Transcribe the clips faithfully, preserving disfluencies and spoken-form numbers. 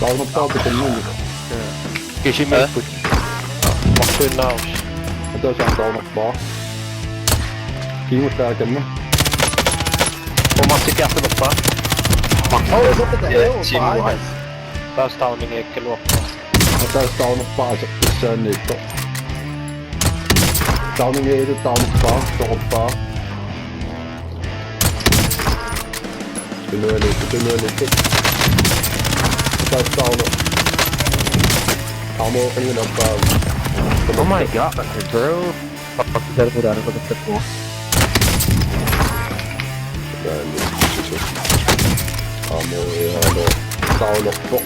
Taunerpaaq takunnginnami. Kisimiipput. Martuinnaarus. Ataaseq taunerpaaq. Kiimut taakkanna. Umartikkiartulerpaa. Oh, what the hell? Team Five. One. Taas tauningiikkaluarpaa. Ataaseq taunerpaaq aseqqissaanniippoq. Tauningiilu taunerpaaq, toqorpaaq. Tunualiipput, tunualiipput. Ataaseq taarneq. Ammo qinngilappaat. Oh my god, bro. Fuck, fuck, fuck, fuck, fuck, fuck. Ammo, ja, no. Taarnerpoq.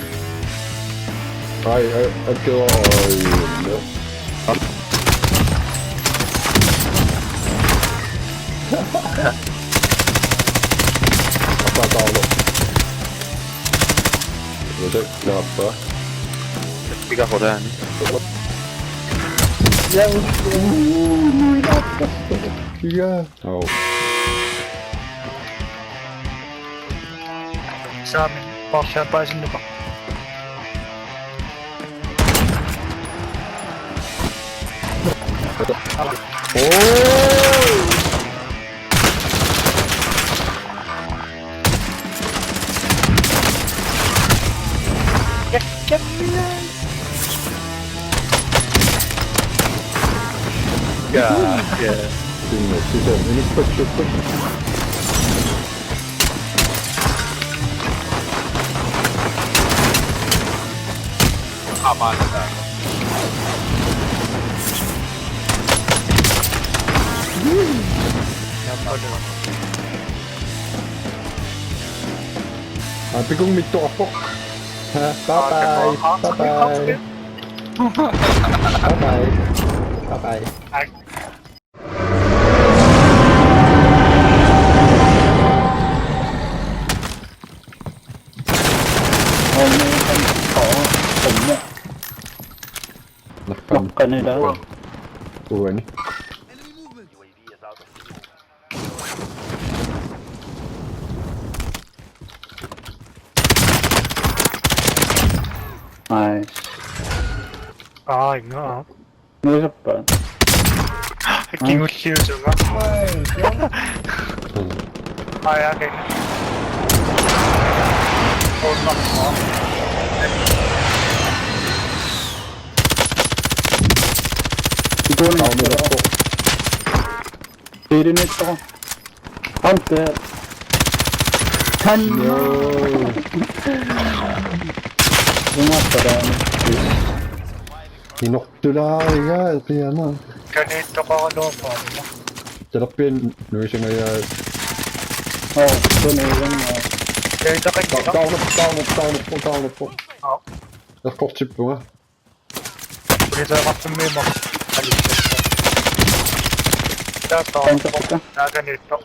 Ai, ai, ai, ai, ai, no. Apa tahu? Bisa kenapa? Tiga orang. Ya, iya. Oh. Saami, paarsiappaasinnuka. Oh! Get, get me out. God, yeah. Sisä, sisä, ini pek, pek, pek. Aman. Aa, pikungmittoqarpoq. Ha, bye bye. Bye bye. Bye bye. Bye bye. Naqqani. Uani. Nice. Ai, no. Nuisappa. Kingulliusunga. Ai, okay. Oh, no. Ituuni. Piirinittoq. Hunter. Tan. No. Umapparaani. Inortulaariga eqiana. Kaniittoqaraluarpaanga. Talerpian nuisangajaat. Oh, tuni isangaa. Kaniittoqaraluarpaanga. Taarnerpoq, taarnerpoq, taarnerpoq, taarnerpoq. Oh. Eqqortippunga. Ulisaqartummiimma. Taas taarnerpoq. Taakaniittoq.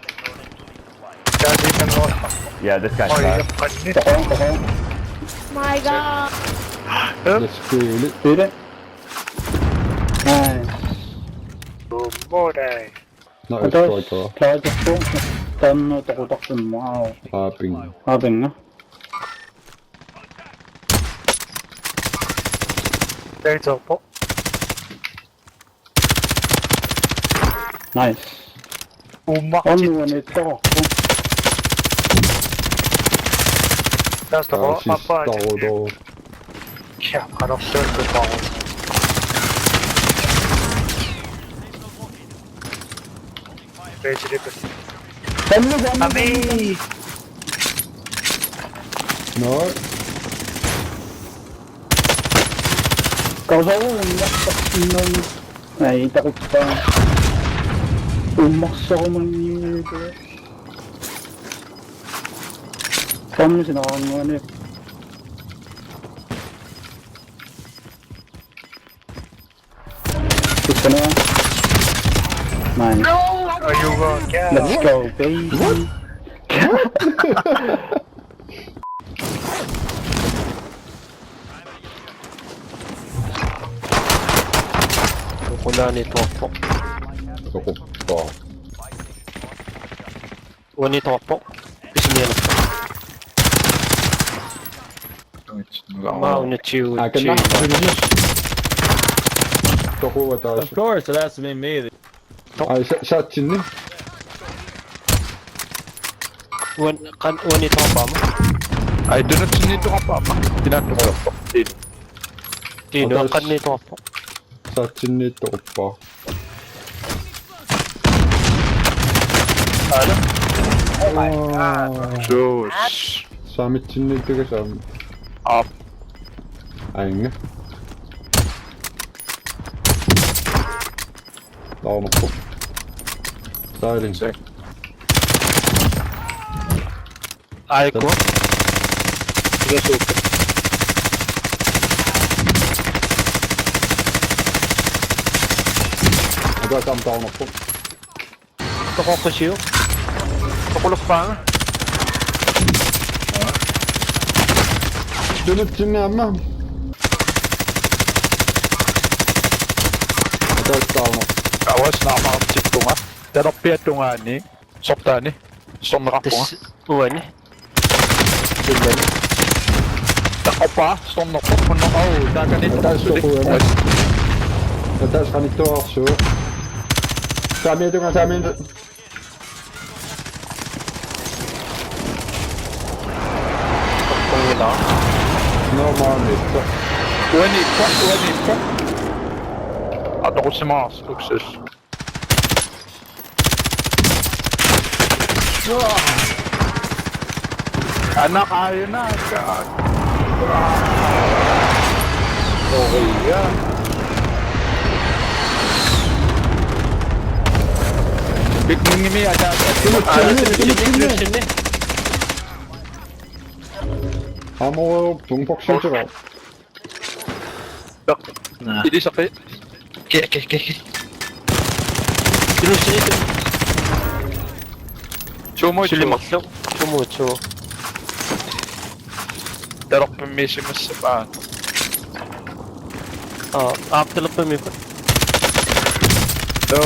Taasiinnanngorpa. Yeah, this guy's fast. Oi, eqqanni. My god. Let's go. Nice. Tummodai. No, it's Taas, Troika. Taas, taas, taanna toqutarsimmaa. Aaping. Aapinga. Taitoorpoq. Nice. Uummartik. Annuani taarpoq. Taas taqa. Aa, mappa. Sistarudo. Kia, qanorsuaq taarpoq. Peetilippas. Tannu, tannu, Ami! Tannu. No. Kausaru uummarsaq innun. Ai, taquppaa. Uummarsarumanniuuku. Kammi sinaraannuani. Tussanaa. Nice. Let's go, baby. Uqulaani tuarpoq. Soquppaa. Uani tuarpoq. Pisinialerpoq. Maa unitsi. Aa, kanna. Toquva taas. Of course, it has to be me. Ai, sa-, saatsinni. Uan-, kan-, uani toqarpaama. Ai, tunatsinni toqarpaama. Tinaattoqarpa. Tiinu. Tiinu, atas. Qanni toqarpa. Saatsinni toqarpa. Aala. Oh my God. Suus. Saamitsinni tiga saam. Aap. Ainga. Taarnerpoq. Silence. Aiko. Ila suukka. Ataa taam taarnerpoq. Toqoqqisiuk. Toqulerpaanga. Tunatsinni aamma. Ataa taarnerpoq. Avas naamaartippunga. Talerpiata tungaani. Sortaani. Sorneqarpunga. Tassa uani. Illani. Taqqappaa, sornerpoq, unneq, au, taakani. Ataaseq toquani. Ataaseq qanittuararsuuvoq. Saamiatungaa, saamiatungaa. Taqqunngilaq. Normaalitta. Uaniippoq, uaniippoq. Atoqussimaarsi, uksus. Anna qaajuna. Oria. Bygningi ataa. Ilussinni. Amo pung pok sensor. Naa. Ilisaqi. Ke, ke, ke, ke. Ilussinni. Sumu, suli marlu. Sumu, sumu. Talerpimmiisimassapaa. Aa, aap talerpimmi. No.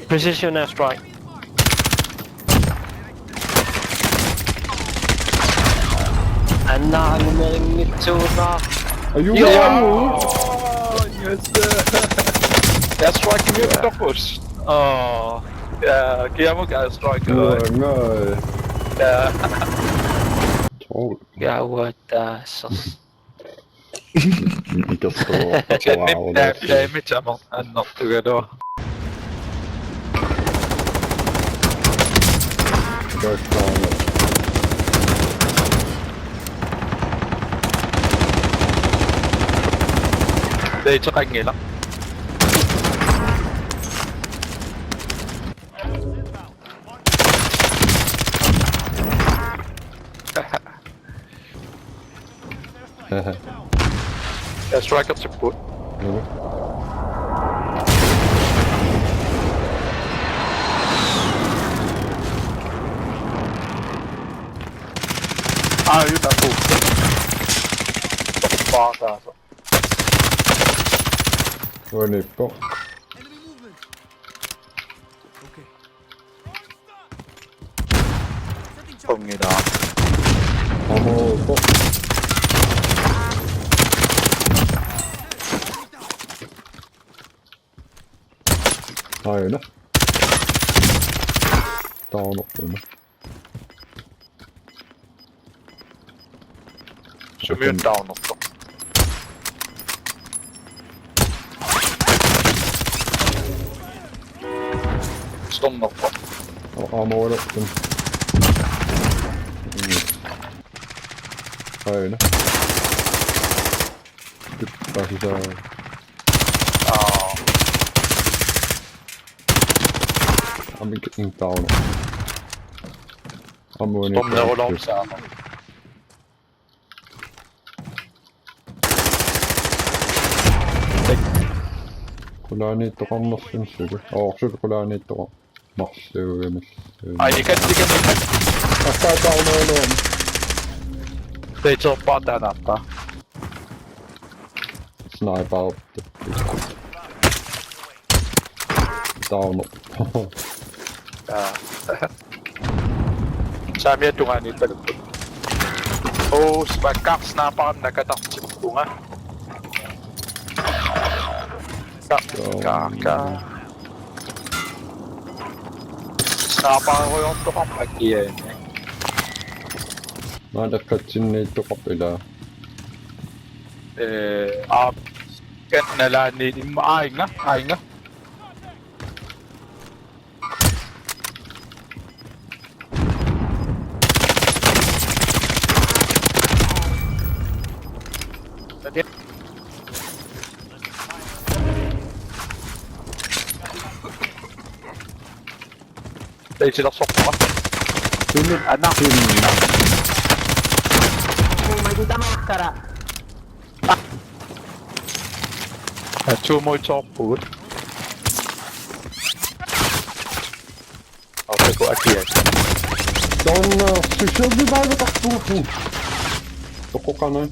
Precision airstrike. Anna, angumeringitsuuna. Aju. Joo. Yes. Airstrike-immi topus. Oh. Ja, kiamuk airstrike. Joo, no. Ja. Tol. Ja, what the sus. Mikä se on? Wow, damage ammo annertugaluaq. Taitseqanngilaq. Ja, striker tippu. Joo. Aa, yuna ku. Paasa. Uaniippoq. Qunngilaq. Amo, po. Aina. Down up una. Sumiun down up. Storm up. Aamma ualertun. Aina. Tippaasisaa. Aa. Aamma intauna. Aamma uani. Storm neruloorsaama. Qulaaniittoqarnerluni suli. Oo, suli qulaaniittoqar-. Marluugamik. Ai, ikat, ikat, ikat. Attack down, down. Stage up, down, down. Sniper. Down. Aa. Saamiata tungaaniippalupput. Oo, smakkaq sniperinik nakatartippunga. Ka, ka, ka. Sniperiortoqarpoq akiaani. Maannakkatsinniittoqarpoq ilaa. Ee, aap, kan nalaani immaqa aajuna, aajuna. Taitsilersorpara. Tunut. Ana. Tunut. Atuumuitsoorpugut. Aappaku akia. Tonna, social revive-qarpugut. Toqoqanaq.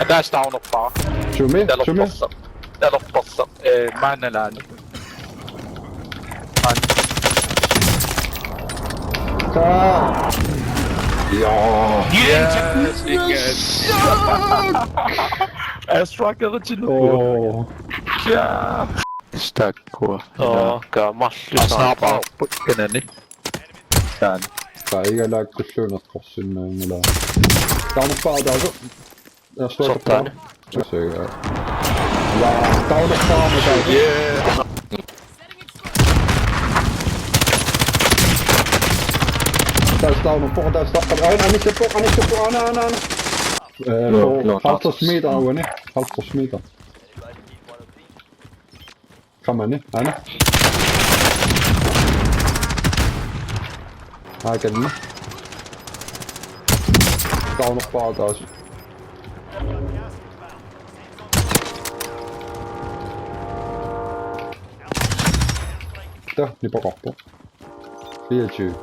Ataasiinnarpara. Sumi? Sumi? Talerporsaq. Talerporsaq. Ee, maannalaani. An. Taa. Joo. Yes, yes. Astra karatin. Oo. Ja. Stakkua. Oo, ka marluk. Asnaapaa. Snaappaarput kanani. Taan. Taigalaakkulluunneq qorsinnaanngilaa. Taanna paataasu. Astra. Sortaani. Sortaani. Ja, taanna paataasu. Yeah. Taas taanna, poqa taas taas. Aana, aana, poqa, aana, poqa, aana, aana, aana. Eh, joo, joo, halvtreds meter uani, halvtreds meter. Kamani, aana. Aakanni. Taanna paataasu. Taa, nipeqarpoq. Fireogtyve.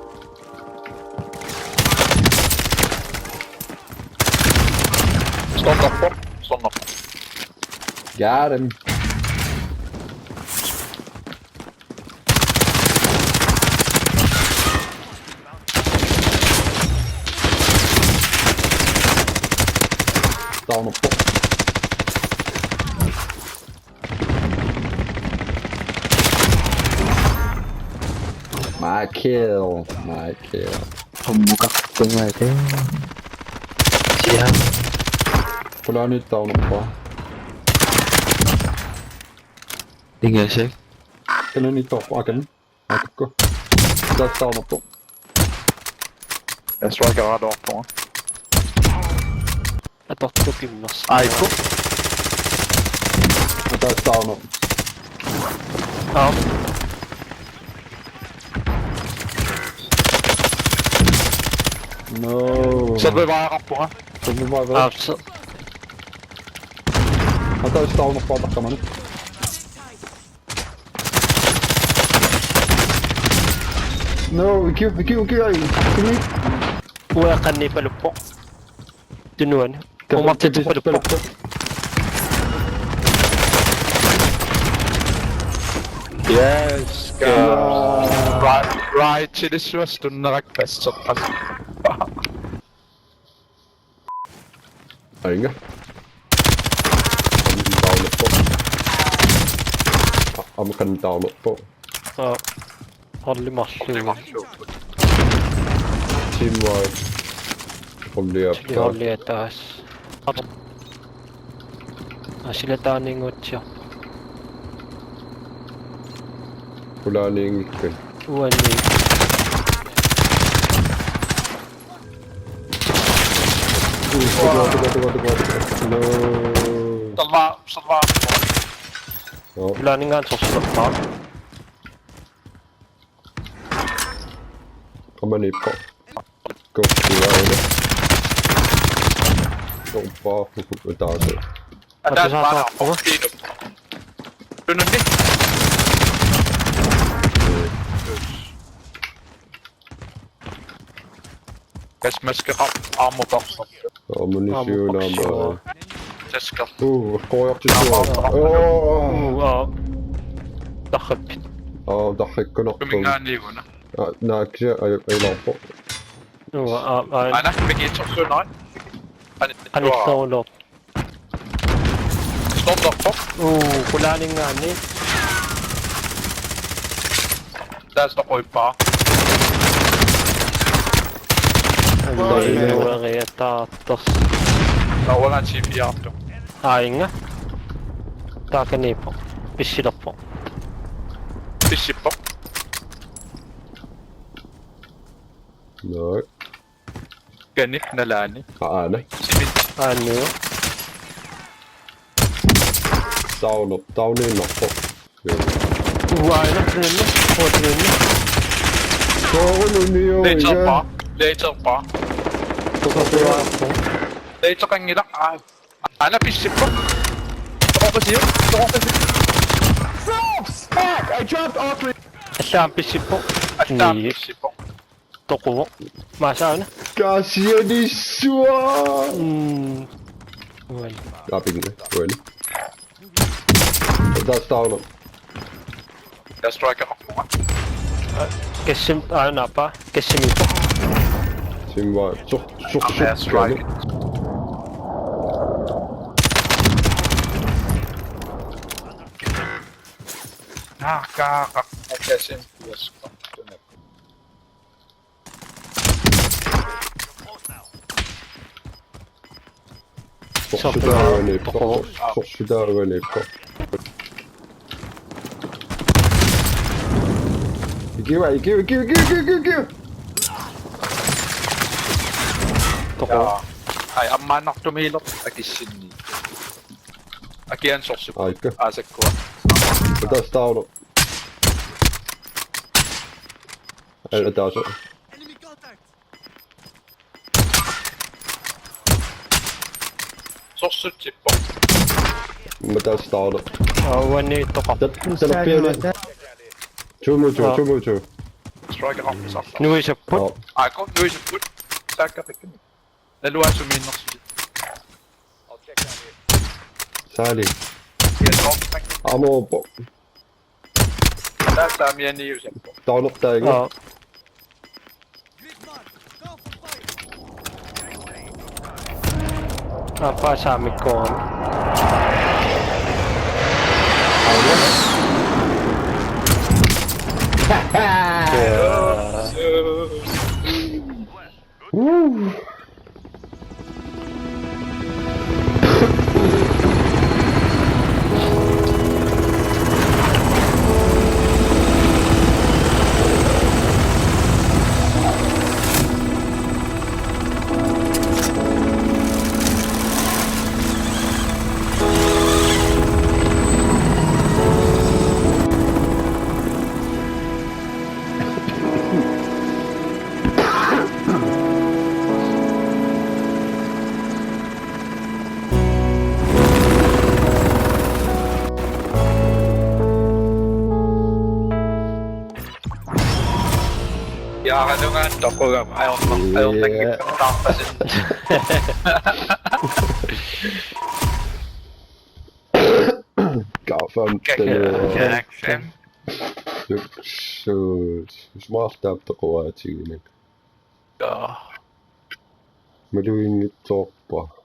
Stormoppoq. Stormoppoq. Got him. Stormoppoq. My kill, my kill. Ammukaqtungaati. Siam. Qulaaniittoq taanna. Ingasak. Qulaaniittoq akan. Atukku. Taas taanna. Astra karaluarpunga. Atortukimmers. Aippu. Taas taanna. Aap. No. Survivoraqarpunga. Survivor. Aap, so. Taas taanna paataqamani. No, kiu, kiu, kiu, ai. Kiu. Ueqanni paluppoq. Tunuani. Umartitsipaluppoq. Yes. Right, right, it is just tunnerak passeqqas. Ainga. Aamma taarnerpoq. Aamma qanoq taarnerpoq. Aa. Holli marluk. Team wide. Holli aappaat. Holli ataaseq. Asilataaninngutsiarpoq. Qulaaniinngikkat. Uani. Uu, tuku, tuku, tuku, tuku. No. Salva, salva. Joo. Qulaaninngaanniit sorsulerpara. Qamaniippoq. Go, go, go. Go, go, go. Ataaseq. Ataaseq. Tununni. Gas maske qap, ammo box. Ammunition. Tasker. Uu, eqqoriartissiuk. Aa. Uu, aa. Tarrippit. Aa, tarrikkunarpoq. Kumingaanniiguna. Aa, naaksia, aj-, ajulerpoq. Uu, aa, aa. Ana, mikiitsorsuunera. Ani-, anillerulor. Stormlorpoq. Uu, qulaaninngaanniit. Taas toquippaa. Anillerulor. Ueriataartors. Nauagaan C P R-tu. Ainga. Taakaniippoq. Pissilerpoq. Pissippoq. Nå. Kanik nalaani. Aana. Simin. Aaniu. Down, downiinnarpoq. Uaana, tununni, uatununni. Soorununiu. Later bar. Later bar. Soorununiu. Later qanngilaq. Aa. Aana pissippoq. Toqoqisiuk, toqoqisiuk. Fuck! I dropped all three. Allaammi pissippoq. Allaammi pissippoq. Toquvoq. Masaana. Kasianissua. Mm. Uani. Kapinga, uani. That's down. Airstrike-eqarpunga. Kassim, aa, naappa. Kassimiippoq. Simva, sur, sur, sur, strike. Naakka, kassim, yes. Sorsutaavanippoq. Sorsutaavanippoq. Ikiuva, ikiuva, ikiuva, ikiuva, ikiuva, ikiuva. Toqo. Jaa. Ai, ammaannartumiilerpoq akissinni. Akian sorsuk. Aikka. Aasakkua. Ataaseq taarlu. Al-, ataaseq. Sorsutsippoq. Ataaseq taarlu. Aa, uani toqar. Tat-, talerpiani. Two more two, aa. Two more two. Strike up, sir. Nuisapput. Aa. Aa, go, nuisapput. Taakka takkani. Naluara sumiinnersusi. Saali. Yes, off. Amoorpoq. Taava saamianiusappoq. Taarnertaanngilaq. Aa. Aappaa saamikkoorami. Woo! Jaaralugaan toqugama ajornar-, ajornanngikkaluarpasi. Kaafam. Ka-, ka-, kaaksan. Suk-, su-, sumaartaap toquaatiginik. Jaa. Maluinngitsoorpa.